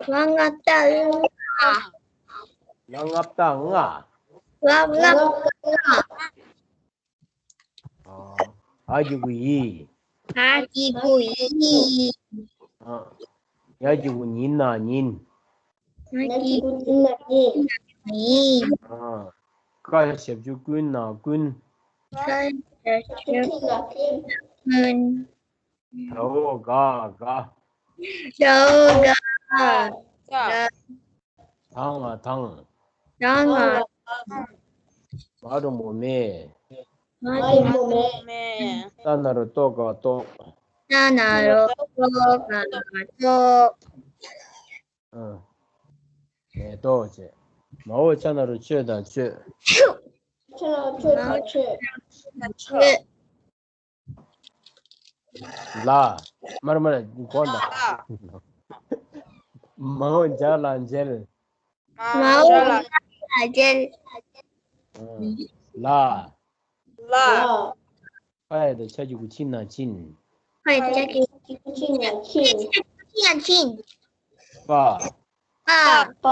ལ་ང་བཏགས་ལྔ། ལ་ང་བཏགས་ལྔ། ལ་ང་བཏགས་ལྔ། ཨ་འ་གི་གུ་འི། འ་གི་གུ་འི། ཨ་ཡ་གི་གུ་ཉི་ན་ཉིན། ཡ་གི་གུ་ཉི་ན་ཉིན། ཨ་ཀ་ཞབས་ཀྱུ་ཀུ་ན་ཀུན། ཀ་ཞབས་ཀྱུ་ཀུ་ན་ཀུན། ད་འོག་ག་ག་ད་འོག་ག་ག་ད་ང་དང་། ད་ང་དང་། མ་འགྲེང་བུ་མེ། མ་འགྲེང་བུ་མེ། ཏ་ན་རོ་ཏོ་ག་ཏོག་ཏ་ན་རོ་ཏོ་ག་ཏོག་ཨ། མེ་ཏོག་བྱས། མ་འོག་ཅ་ན་རོ་ཅོ་དང་ཅོད། ཅ་ན་རོ་ཅོ་དང་ཅོད། ཅོད། ལ། མར་མར་གོ་ལ། མའོ་འཇའ་ལ་མཇལ། མའོ་འཇའ་ལ་མཇལ། ལ། ལ། ཨ་ཡ་དང་ཆ་གཅིག་གུ་ཕྱིན་ན་ཕྱིན། ཨ་ཡ་དང་ཆ་གཅིག་གུ་ཕྱིན་ན་ཕྱིན། ཕྱིན་ན་ཕྱིན། པ། པ། པ།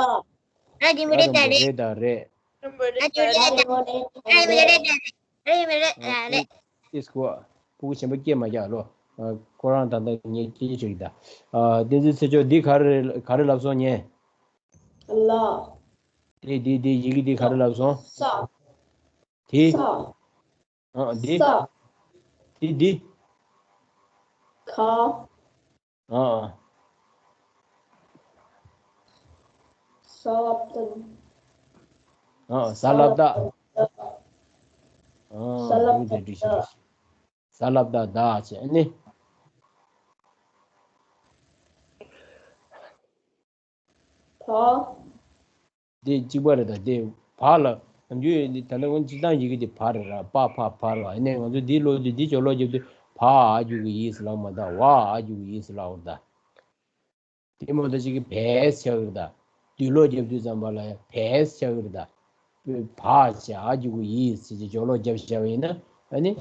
ར་འགྲེང་བུ་རེ་དང་རེད། རེ་དང་རེད། ར་འགྲེང་བུ་རེ་དང་རེད། ར་འགྲེང་བུ་རེ་དང་རེད། ར་འགྲེང་བུ་རེ་དང་རེད། ར་འགྲེང་བུ་རེ་དང་རེད། ཨ། ཏིས་ཀོ། སྤུ་གུ་གཞན་པ་སྐད་མ་རྒྱག་ལོ། ཨ། ཁོ་རང་ད་ལྟ་ངས་སྐད་ཆ་དྲིས་ད། ཨ། བསྟན་འཛིན་ཚེ་མཆོག་འདི་ག་རེ་ག་རེ་ལབ་སོང་ངས། ལ། དེ་དེ་དེ་ཡི་གེ་འདི་ག་རེ་ལབ་སོང་། ས། དེ། ས། ཨ། འདི། ས། དེ་འདི། ག། ཨ། ས་ལབ་ད། ཨ། ས་ལབ་ད། ཨ། ས་ལབ་ད། ས་ལབ་ད་ད་བྱས་ནི། བ། དེ་གཅིག་པ་རེད་ད། དེ་བ་ལ་ནམ་རྒྱུན་ཡོད་འདི་ད་ལྟ་ང་ཚོ་སྤྱིར་བཏང་ཡི་གེ་དེ་བ་རེད་ར། པ་ཕ་བ་ར། ཡིན་ནའི་ང་ཚོ་འདི་ཀློག་དུས་འདི་ཅོག་ཀློག་རྒྱབ་དུས་བ་ཨ་རྒྱུ་གི་ཡིས་ལབ་མ་ད། བ་ཨ་རྒྱུ་གི་ཡིས་ལབ་ད། དེ་མོ་ད་ཅིག་གི་བས་ཆགས་ཀྱི་རེད་ད། འདི་ཀློག་རྒྱབ་དུས་ཙམ་པ་ལ་བས་ཆགས་ཀྱི་རེད་ད། བ་བྱས་ཨ་རྒྱུ་གི་ཡིས་ཟེར་གྱི་ཅོག་ཀློག་རྒྱབ་བཞག་པ་ཡིན་ན། ཨ་ནི་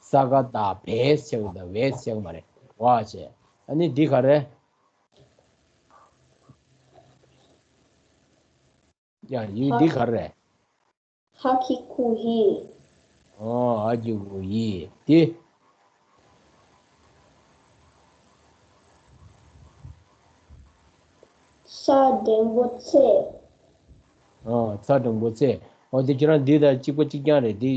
ས་ག་ད་བས་ཆགས་ཀྱི་རེད་ད། བས་ཆགས་ཀྱི་མ་རེད། བ་བྱས། ཨ་ནི་འདི་ག་རེ། ཡ། ཡིག་འདི་ག་རེ་རེད། ཧ་གི་གུ་ཧི། ཨོ། ཨ་གི་གུ་ཧི། འདི། ཚ་འགྲེང་བུ་ཚེ། ཨོ། ཚ་འགྲེང་བུ་ཚེ། ཨོ། དེ་ཁྱེད་རང་འདི་དང་གཅིག་པ་གཅིག་རྐྱང་རེད། འདི་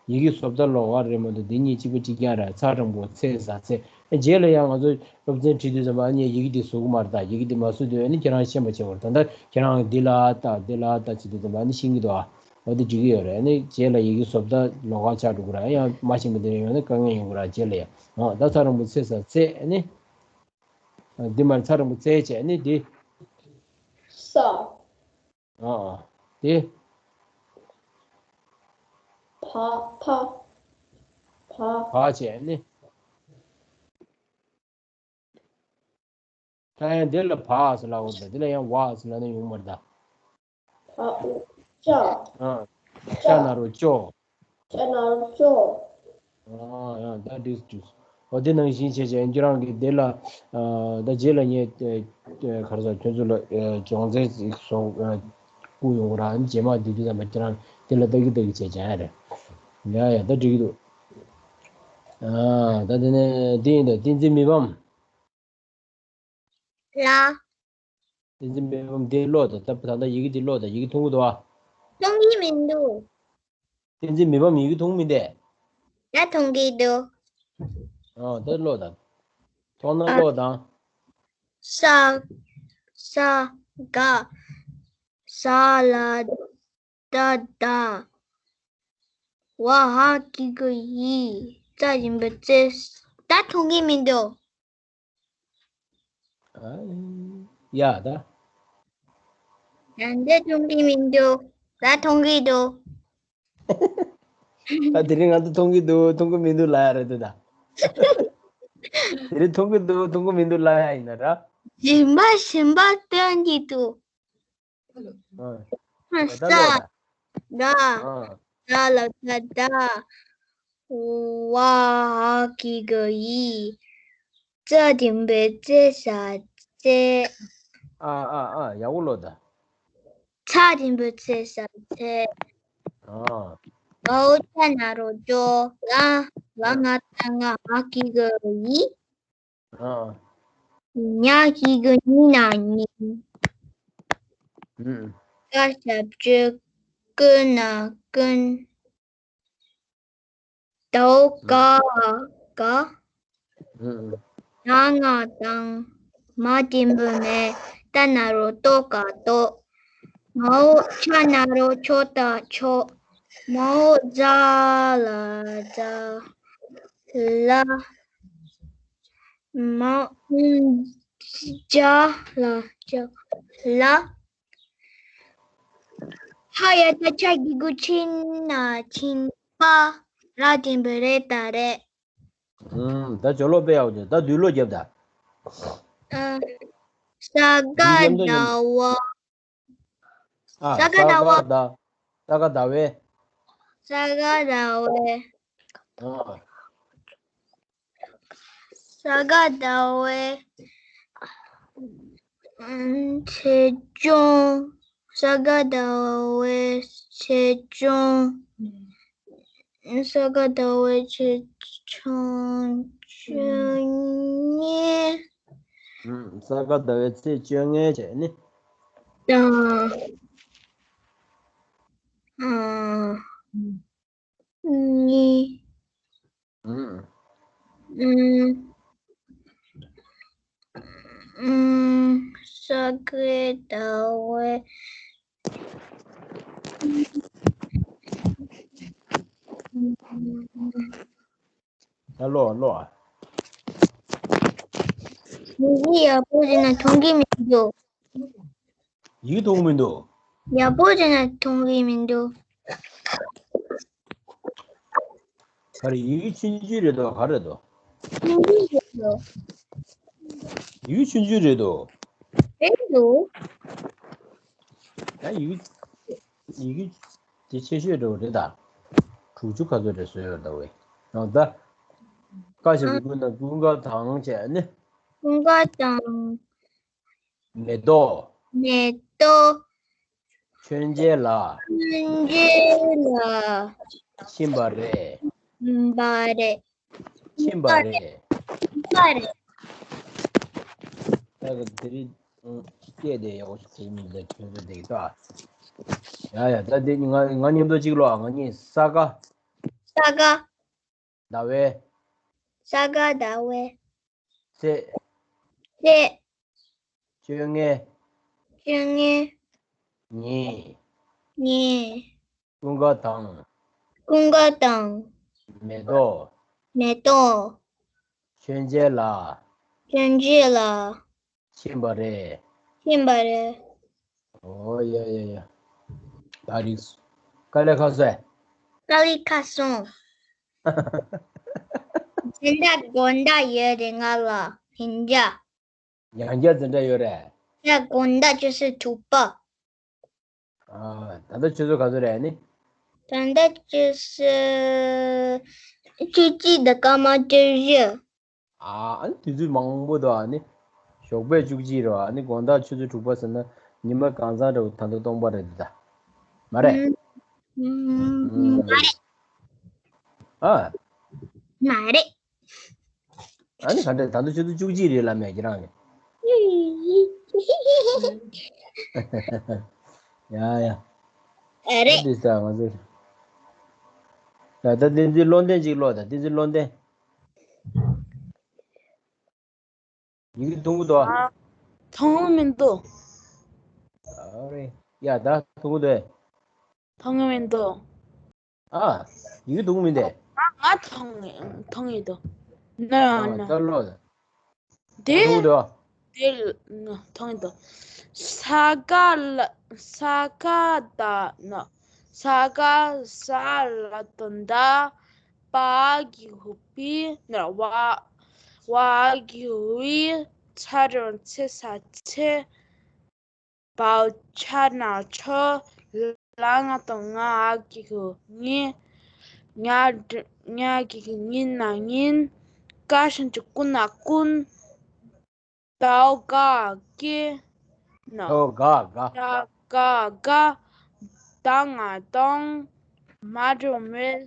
ཡི་གེ་བཟོ་ལྟ་ལོགས་ཀ་རེད་མ་གཏོགས་འདི་གཉིས་གཅིག་པ་གཅིག་རྐྱང་རེད། ཚ་འགྲེང་བུ་ཚེ་ས་ཚེ། རྗེས་ལ་ཡང་ང་ཚོ་སློབ་ཚན་ཁྲིད་དུས་ཙམ་པ་ཨ་ནི་ཡི་གེ་འདི་བཟོ་གི་མ་རེད་ད། ཡི་གེ་འདི་མ་བཟོ་དུས་ཨ་ནི་ཁྱེད་རང་ཤེས་པ་བྱེད་དགོས་རེད། ད་ལྟ་ཁྱེད་རང་འདི་ལ་ལྟ་འདི་ལ་ལྟ་བྱེད་དུས་ཙམ་པ་ཨ་ནི་ཤེས་ཀྱི་འདུག་ཨ། འོ་དེ་འགྲིག་གི་ཡོད་རེད། ཨ་ནི་རྗེས་ལ་ཡི་གེ་བཟོ་ལྟ་ལོགས་ཀ་ཆགས་འགྲོ་གི་རེད། ཡང་མ་ཤེས་པ་དེ་ཡོང་ན་དཀའ་ངལ་ཡོང་གི་རེད། རྗེས་ལ་ཡང་། ཨ། ད་ཚ་འགྲེང་བུ་ཚེ་ས་ཚེ། ཨ་ནི་འདི་མ་རེད། ཚ་འགྲེང་བུ་ཚེ་བྱས། ཨ་ནི་འདི། ས། ཨ། ཨ། དེ། བ་ཕ། བ། བ་བྱས་ནི། ད་ཡང་འདི་ལ་བ་ཟེར་ལབ་དགོས་རེད། འདི་ལ་ཡང་བ་ཟེར་ལབ་ན་ཡོང་མ་རེད་ད། བ་ཨུ་ཅ། ཨ། ཅ་ན་རོ་ཅོ། ཅ་ན་རོ་ཅོ། ཨ། ཡང་ད་འགྲིག་འགྲིག་འོ་དེ་ནང་བཞིན་བྱས་བྱས་ཁྱེད་རང་གིས་དེ་ལ། ཨ། ད་རྗེས་ལ་ངས། ཨ། ག་རེ་ཟེར། ཁྱོད་ཚོ་ལ། ཨ། སྦྱོང་ཚན་ཞིག་བཟོ། ཨ། བསྐུར་ཡོང་གི་རེད། རྗེས་མ་དེ་དུས་ཙམ་པ་ཁྱེད་རང་དེ་ལ་ལྟ་གི་ལྟ་གི་བྱས་བྱས་རེད། ཡ་ཡ། ད་འགྲིག་གི་འདུག་ཨ། ད་དེ་ནས་འདི་ཡིན་ད། བསྟན་འཛིན་མི་ཕམ། ལ། བསྟན་འཛིན་མི་ཕམ་འདི་ཀློག་དང་། ད་ད་ལྟ་ཡི་གེ་འདི་ཀློག་དང་། ཡི་གེ་མཐོང་གི་འདུག་ཨ། མཐོང་གི་མི་འདུག་བསྟན་འཛིན་མི་ཕམ་ཡི་གེ་མཐོང་མི་འདུག་ད་མཐོང་གི་འདུག་ཨ། ད་ཀློག་དང་། མཐོང་ན་ཨ། ཀློག་དང་། ས། ས། ག་ས་ལ་ད་ད། བ་ཧ་གི་གུ་ཡི། ཙ་འགྲེང་བུ་ཙེ། ད་མཐོང་གི་མི་འདུག་ཨ། ཡ་ད། ཡང་འདི་མཐོང་གི་མི་འདུག་ད་མཐོང་གི་འདུག་ད་དེ་རིང་ང་ཚོ་མཐོང་གི་འདུག་མཐོང་གི་མི་འདུག་ལབ་ཡ་རེད་འདུག་ད། དེ་རིང་མཐོང་གི་འདུག་མཐོང་གི་མི་འདུག་ལབ་ཡ་ཡིན་ན་ར། གཞན་པ་གཞན་པ་སྟོན་གྱི་འདུག་ཨ། ས། ད་ཀློག་ད། ག་ཨ། ད་ལ་ད་ད། བ་ཧ་གི་གུ་ཡི། ཙ་འགྲེང་བུ་ཙེ་ས་ཙེ། ཨ་ཨ་ཨ། ཡག་པོ་ཀློག་ད། ཚ་འགྲེང་བུ་ཚེ་ས་ཚེ། ཨ། གའོ་ཅ་ན་རོ་ཅོ། ལ། ལ་ང་བཏགས་ལྔ། ཧ་གི་གུ་ཡི། ཨ། ཉ་གི་གུ་ཉི་ན་ཉིན། ཨུམ། ཀ་ཞབས་ཀྱུ་ཀུ་ན་ཀུན། དའོ་ག་ག་ཨུམ། ན་ང་དང་། མ་འགྲེང་བུ་མེ། ཏ་ན་རོ་ཏོ་ག་ཏོ། མའོ་ཆ་ན་རོ་ཆོ་ད་ཆོ། མའོ་ཛ་ལ་ཛ། ལ། མའོ་ཇ་ལ་ཇ། ལ། ཧ་ཡ་ད་ཆ་གི་གུ་ཕྱིན་ན་ཕྱིན། པ། ར་འགྲེང་བུ་རེ་ད་རེད། ཨུམ། ད་ཅོག་ཀློག་དཔེ་ཡག་པོ་བྱུང་། ད་བསྡུས་ཀློག་རྒྱབ་ད། ཨ། ས། ས་ག་ཟླ་བ། ཨ། ས་ག་ཟླ་བ། ས་ག་ཟླ་ས་ག་ཟླ་བའི། ས་ག་ཟླ་བའི། ཨ། ས་ག་ཟླ་བའི། ཨ། ཆེ་ཆུང་། ས་ག་ཟླ་བའི་ཆེ་ཆུང་། ས་ག་ཟླ་བའི་ཆེ་ཆུང་བཅུ་གཉིས། ཨུམ། ས་ག་ཟླ་བའི་ཚེས་བཅོ་ལྔའི་བྱས་ནི། དང་། ཨ། གཉིས། ཨུམ། ཨུམ། ཨུམ། ས་ག་ཟླ་བའི། ད་ཀློག་ཀློག་ཨ། ཡི་གེ་ཡག་པོ་བྱས་ན་མཐོང་གི་མི་འདུག་ཡིག་མཐོང་མི་འདུག་ཡག་པོ་བྱས་ན་མཐོང་གི་མི་འདུག་ག་རེ། ཡིག་ཆུང་ཆུང་རེད་དོ། ག་རེ་རེད་དོ། ཆུང་ཆུང་རེད་དོ། ཡིག་ཆུང་ཆུང་རེད་དོ། རེད་འདུག་ད་ཡིག་ཡིག་གེ་དེ་ཆེ་ཤོས་འདྲ་བོ་རེད་ད། དྲུག་ཅུ་ག་ཚོད་རེ་བཟོས་ཡོད་ད་བས། ཡང་ད། ཀ་ཞབས་ཀྱུ་ཀུ་ན་ཀུན་དགའ་དང་བྱས་ནི། ཀུན་དགའ་དང་། མེ་ཏོག་མེ་ཏོག་མཆོད་མཇལ་ལ། མཆོད་མཇལ་ལ། ཕྱིན་པ་རེད། ཕྱིན་པ་རེད། ཕྱིན་པ་རེད། ཕྱིན་པ་རེད། ད་ག་དེ་རིང་སྐད་དེ་ཡག་པོ་ཞིག་གོ་མི་འདུག་ཁྱོད་ཚོ་འདེགས་ཏོ། ཡ་ཡ། ད་འདི་ང་ང་མཉམ་དུ་གཅིག་ཀློག་ང་གཉིས། ས་ག་ས་ག་ཟླ་བའི། ས་ག་ཟླ་བའི། ཚེས། ཚེས། བཅོ་ལྔའི། བཅོ་ལྔའི། ཉིན། ཉིན། ཀུན་དགའ་དང་། ཀུན་དགའ་དང་། མེ་ཏོག་མེ་ཏོག་མཆོད་མཇལ་ལ། མཆོད་མཇལ་ལ། ཕྱིན་པ་རེད། ཕྱིན་པ་རེད། ཨོ་ཡ་ཡ་ཡ། ད་རིག་སོང་། དཀའ་ལས་ཁག་སོང་། དཀའ་ལས་ཁག་སོང་། འཛིན་གྲྭ་དགོང་དག་ཡོད་རེད་ང་ལ། ཡང་བསྐྱར། ཡང་བསྐྱར་འཛིན་གྲྭ་ཡོད་རེད། ཡ། དགོང་དག་ཆུ་ཚོད་དྲུག་པ། ཨ། ད་ལྟ་ཆུ་ཚོད་ག་ཚོད་རེད་ནི། ད་ལྟ་ཆུ་ཚོད་བཅུ་གཅིག་དང་སྐར་མ་བཅུ་བཞི། ཨ། ཨ་ནི་དུས་ཚོད་མང་པོ་འདུག་ཨ་ནི་ཞོགས་པའི་བཅུ་གཅིག་རེད། ཨ་ནི་དགོང་དག་ཆུ་ཚོད་དྲུག་པ་ཟེར་ན་ཉི་མ་གང་ཚང་འདྲ་བོ། ད་ལྟ་སྟོང་པ་རེད་འདི་ད། མ་རེད། ཨུམ། ཨུམ། མ་རེད། ཨ། མ་རེད། ཨ་ནི་ག་འདྲ། ད་དུང་ཆུ་ཚོད་བཅུ་གཅིག་རེད་ལབ་མེད་ཁྱེད་རང་ནི། ཡ་ཡ། ཨ་རེད། འདི་ས་ང་ཚོ། ད་ལྟ་བསྟན་འཛིན་བློ་ལྡན་ཅིག་ཀློག་དང་། བསྟན་འཛིན་བློ་ལྡན། ཡིག་མཐོང་གི་འདུག་ཨ། མཐོང་མི་འདུག་ཨ་རེད། ཡ། ད་མཐོང་གི་འདུག་ཨེ། མཐོང་གི་མི་འདུག་ཨ། ཡིག་མཐོང་གི་མི་འདུག་ང་ང་མཐོང་མཐོང་གི་འདུག་ན་ཨ། ན་ད་ཀློག་དང་། དེ། མཐོང་གི་འདུག་དེ་མཐོང་གི་འདུག་ས་ག་ལ། ས་ག་ད་ན། ས་ག་ས་ལ་དོན་དག་པ་གི་ཧུ་པི་ན། བ་བ་གི་ཧུ་བི། ཚ་རོ་ཚེ་ས་ཚེ། བའོ་ཆ་ན་ཆོ། ལ་ང་དང་ང་། ཨ་གི་གུ་ཉི། ཉ་ཉ་གི་གུ་ཉི་ན་ཉིན། ཀ་ཞབས་ཀྱུ་ཀུ་ན་ཀུན། དའོ་ག་ཀེ་ན། ཨོ་ག་ག་ད་ག་ག་ད་ང་དང་། མ་འགྲོ་མེད།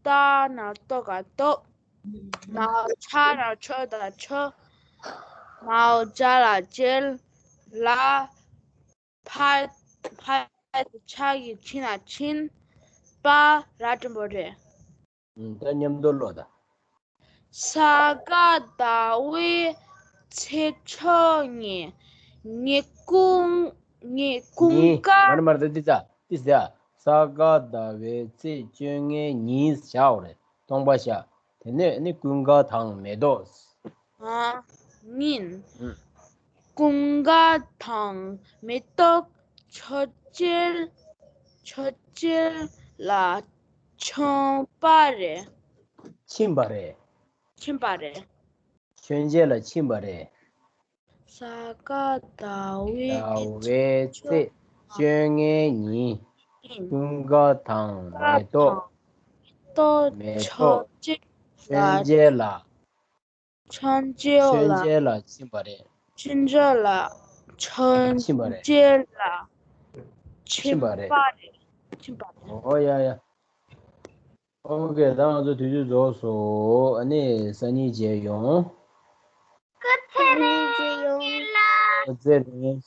ཏ་ན་ཏོ་ག་ཏོ། མའོ་ཆ་ན་ཆོ་ད་ཆོ། མའོ་ཇ་ལ་ཇལ། ལ་ཕ་ཕ་ཆ་གི་ཆི་ན་ཆིན། པ་ར་འགྲེང་བུ་རེད། ད་མཉམ་དུ་ཀློག་དང་། ས་ག་ཟླ་བའི་ཚེས་བཅུ་གཉིས། ཉིན་ཀུན། ཉིན་ཀུན། ཉིན། དཀའ། མར་མར་ད་ཏི་ཙ་ཏི་ཙ། ས་ག་ཟླ་བའི་ཚེས་བཅོ་ལྔའི་ཉིན་བཞག་རེད། སྟོང་པ་བཞག་དེ་ནས་ནི་ཀུན་དགའ་དང་མེ་ཏོག་ཨ། ཉིན། ཨུ། ཀུན་དགའ་དང་མེ་ཏོག་མཆོད་མཇལ། མཆོད་མཇལ་ལ་ཕྱིན་པ་རེད། ཕྱིན་པ་རེད། ཕྱིན་པ་རེད། མཆོད་མཇལ་ལ་ཕྱིན་པ་རེད། ཟླ་བའི་ཚེས་བཅོ་ལྔའི་ཉིན། ཀུན་དགའ་དང་མེ་ཏོག་མེ་ཏོག་མཆོད་མཇལ་ལ། མཆོད་མཇལ་ལ། མཆོད་མཇལ་ལ་ཕྱིན་པ་རེད། མཆོད་མཇལ་ལ། མཆོད་མཇལ་ལ་ཕྱིན་པ་རེད། ཕྱིན་པ་རེད། ཕྱིན་པ་རེད། ཨོ་ཡ་ཡ། ཨོ་ཁེ། ད་ང་ཚོ་དུས་ཚོད་རྫོགས་སོང་། ཨ་ནི་སང་ཉིན་མཇལ་ཡོང་། སང་ཉིན་མཇལ་ཡོང་། ཨོ་ཙེ་རེད།